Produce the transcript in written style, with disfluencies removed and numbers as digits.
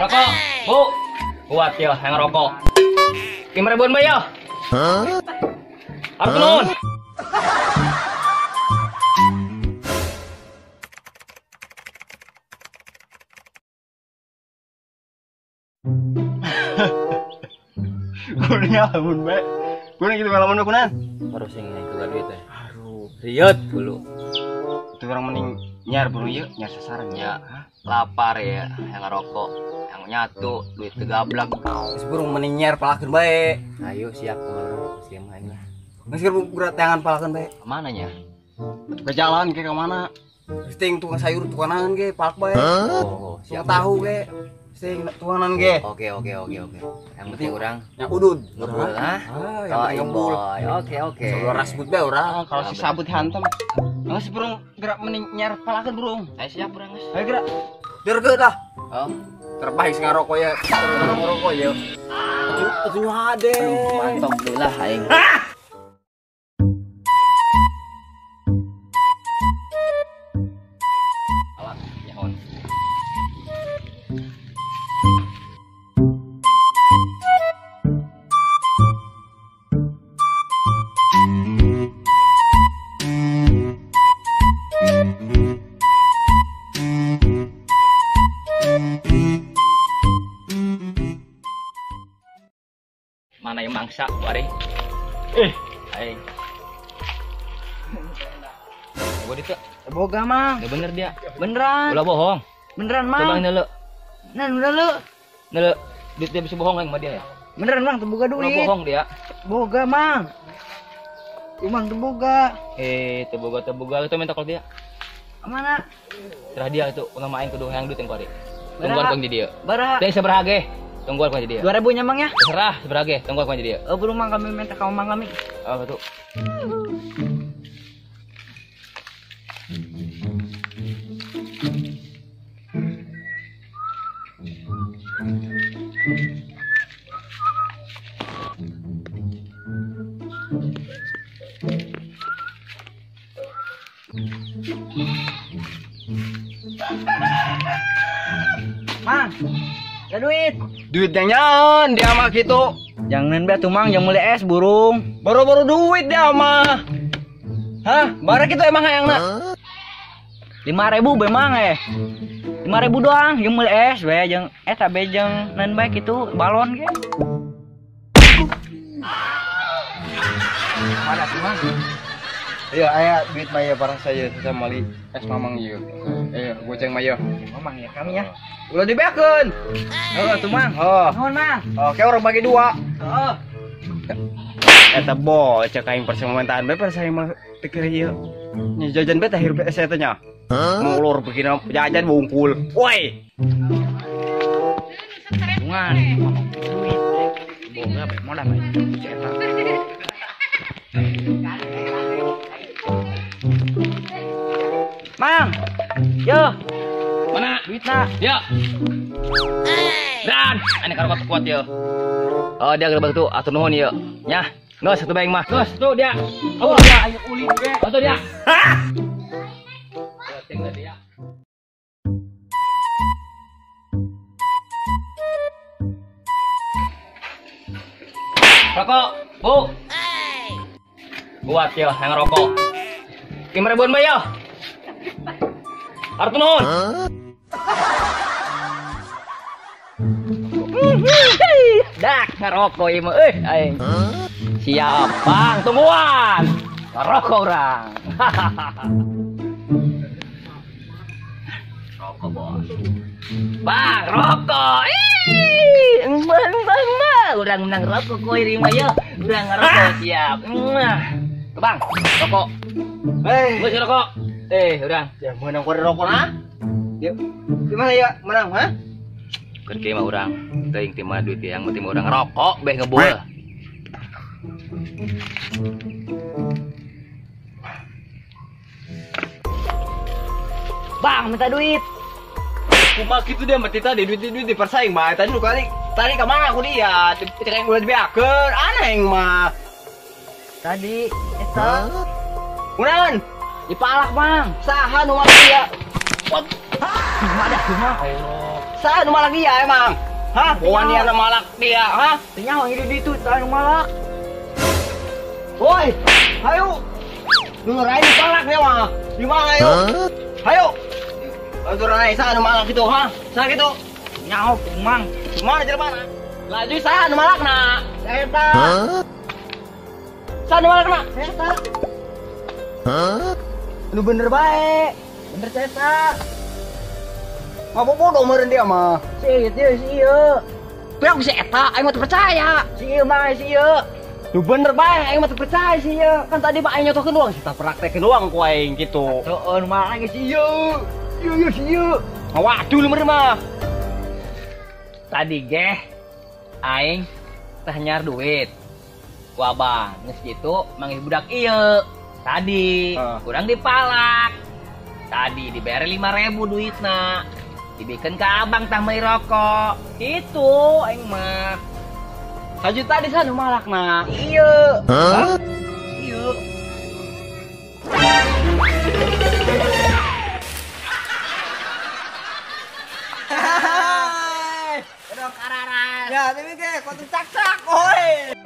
Rokok, Bu. Kuat ya, yang rokok. 5 ribuan bae ya. Harus nuhun. Kuring ngalamun bae. Kuring gitu ngalamun kunan. Harus sing itu duit teh. Aduh, Riot dulu. Itu orang mending nyar burung ieu, nyar sasaran Ya, lapar ya, yang ngerokok, yang nyatu, duit tegablak. Geus burung mending nyar palakeun bae. Ayo siap kemarin, siap main lah. Geus geura teangan palakeun bae. Kemana nya? Ke jalan ke ka mana? Geus ting tukang sayur tukangan ge palak bae. Oh, Tukang tahu ge. Sing tuangan ge. Oke. Yang penting orang Yang udud. ngebul ah. Ah, yang Oh, penting ngebul. boy. Oke. Sebelum rasbut bae urang, kalau si sabut hantem. Geus burung gerak mending nyar palakeun burung. Ayo siap urang geus. Ayo gerak. Derkeut lah. Oh, Terbaik sing ngarokok ya. Ngarokok ya. Atuh atuh hade. mantap dulu lah aing. Alak, nyaon. Mana yang mangsa, Wari? Aing. Gua itu, Boga mang, ya bener dia. beneran, Ulah bohong. Beneran Coba mang. nelo, Nah, bener lu, nelo. Duit dia bisa bohong sama dia ya. Beneran mang, teu boga Ulah duit. bohong dia. Boga mang, Imang teu boga. Eh, teboga teboga itu minta kalau dia. Mana? Serah dia itu, ulah main kudu hayang duit yang kuari. Tungguan kau jadi dia. Bara, Teh sabaraha ge? Tungguan kau jadi dia. 2000 nya mang ya? Terserah sabaraha ge, tungguan kau jadi dia. Oh, belum mang kami minta kamu mang kami. Oh, betul. Mang, gak duit. Duit yang nyaon dia mah gitu. Jangan be tuh mang, jangan beli es burung. Baru-baru duit dia mah. Hah? Bara gitu emang hayangna? 5000 be mang eh. 5000 doang, jeung beli es be jeung eta be jeung naon bae kitu balon ge. Mana sih mang? Iya, aya duit mah ya parah saya sesa mali es mamang ieu. Goceng mah ieu. Mamang ya kami ya. Ulah dibeakeun. Oh, tuh mang. Oh. Nuhun mang. Oke, orang bagi dua. Heeh. Eta bocah kaing persementaan bae persaing mah pikir ieu. Nya jajan bae teh hirup saya teh nya. Ngulur begini jajan bungkul. Woi. Bungan, duit. Boga be modal bae. Si eta. Mang. Yo, Mana? Duitna. Ya. Dan, ini karo kuat ya. Oh, dia gerbang tuh, atur nuhun ya. Nyah, geus satu baeng mah. Geus tuh dia. Oh, dia Ayo ulin be. Oh, tuh dia. Goceng lah dia. Rokok, Bu. Kuat ya, yang rokok. 5 ribuan bae ya. Harus nuhun. Dak ngerokok ieu mah euy aing. Siap, Bang, tungguan. Ngerokok urang. Rokok, Bos. Bang, rokok. Ih, bang, bang, bang. Urang menang rokok koe mah ya. Urang ngerokok siap. Mwah. Bang, rokok. Hei, Geus rokok. Eh, urang. ya menang kau rokok nah? Ya, gimana ya menang, ha? Keur kieu mah urang. Teuing ti mana duit yang penting mah urang ngerokok beh ngebul. Bang, minta duit. Kumaha kitu dia mati tadi duit duit dipersaing mah tadi lu kali tadi ka mana aku dia cek yang ulah dibeakeun aneh mah. Tadi eta Kunaon? Dipalak, Bang. Saha nu make dia? Ada tuh, Mang. Allah. Saha nu malak dia emang? Hah? Wanian malak dia, hah? Teu nyaho di ditu tah nu malak. Woi, hayu. Nu ngerain palak dia mah. Di mana ayo? Hayu. Aturan aing saha nu malak kitu, hah? Saha kitu? Nyaho mang. Mana jelema mana? Laju saha nu malakna? Eta. Saha nu malakna? Eta. Hah? Nu bener bae. Bener eta. Ngabobodo meureun dia mah. Si ieu si ieu. Tuh si eta aing mah teu percaya. Si ieu mah si ieu. Lu bener bae aing mah teu percaya si ieu. Kan tadi mah aing nyotokeun doang, kita praktekeun doang ku aing gitu. Heeh, nu malak si ieu. Ieu ieu si ieu. Waduh lu meureun mah. Tadi geh aing teh nyar duit. Ku abang geus kitu manggih budak ieu. Tadi kurang dipalak. Tadi dibere 5.000 duitna. Dibikin ke abang tah meuli rokok. Itu aing mah. Haju tadi saha nu malakna? Ieu. Hah? Ieu. Hai. Kedong kararas. Ya, tapi ge kotu cak-cak, oi.